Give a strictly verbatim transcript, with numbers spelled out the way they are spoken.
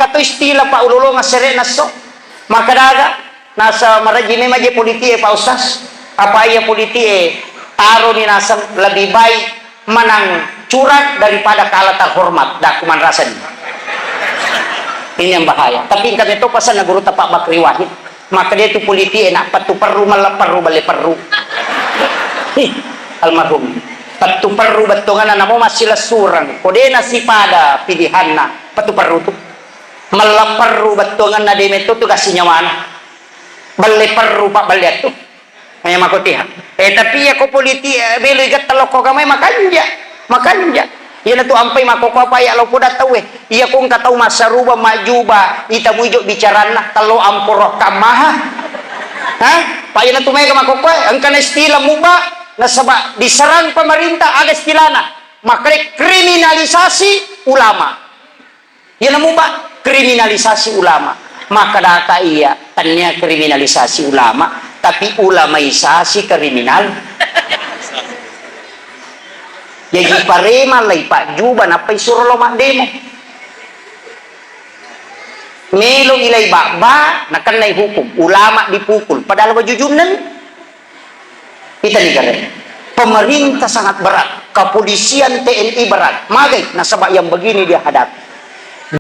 Kato istilah Pak ulolonga sere'na esso. Makkadaga, nasa marejji memang je politik e Pak Ustaz. Apa iya politik e taroni naseng lebih baik menang curang daripada kalah terhormat. Dah kumanrasani. Ini yang bahaya. Tapi engka meto pasanna guru Pak Bakri Wahid. Makkeda tu politik e na pettu perru, malla perru, balle perru. Ih, almarhum. Pettu perru bettuanganna namo massilessureng. Ko de' nasipada pilihanna, pettu perru tu. Malla perru bettuanganna de' metto tu kasi nyawana. Balle perru, Pak, balle tu. Eh, makotiha. Eh, tapi iya ko politik, eh, melo igetta lokko kamai makanja. Makanja. Iyana tu ampai makkokko apa ya lo poda tau e. Iya ko engka tau massaruba majjuba, ita muijo bicaranna, tello amporo kammaha. Hah? Pak iyana tu mega makkokko, eh, engka na istilah muba, nasaba diserang pemerintah, aga istilahna. Makkeda kriminalisasi ulama. Iyana muba kriminalisasi ulama. Makkadaka iya, tania kriminalisasi ulama, tapi ulamaisasi kriminal. Jaji parema lai pajjuba nappai suro lo maddemo. Melo ilai babba, nakennai hukum. Ulama dipukul. Padahal wajujunna ni. Kita ni kare. Pemerintah sangat berat. Kepolisian, T N I berat. Magai, nasaba yang begini dia hadapi.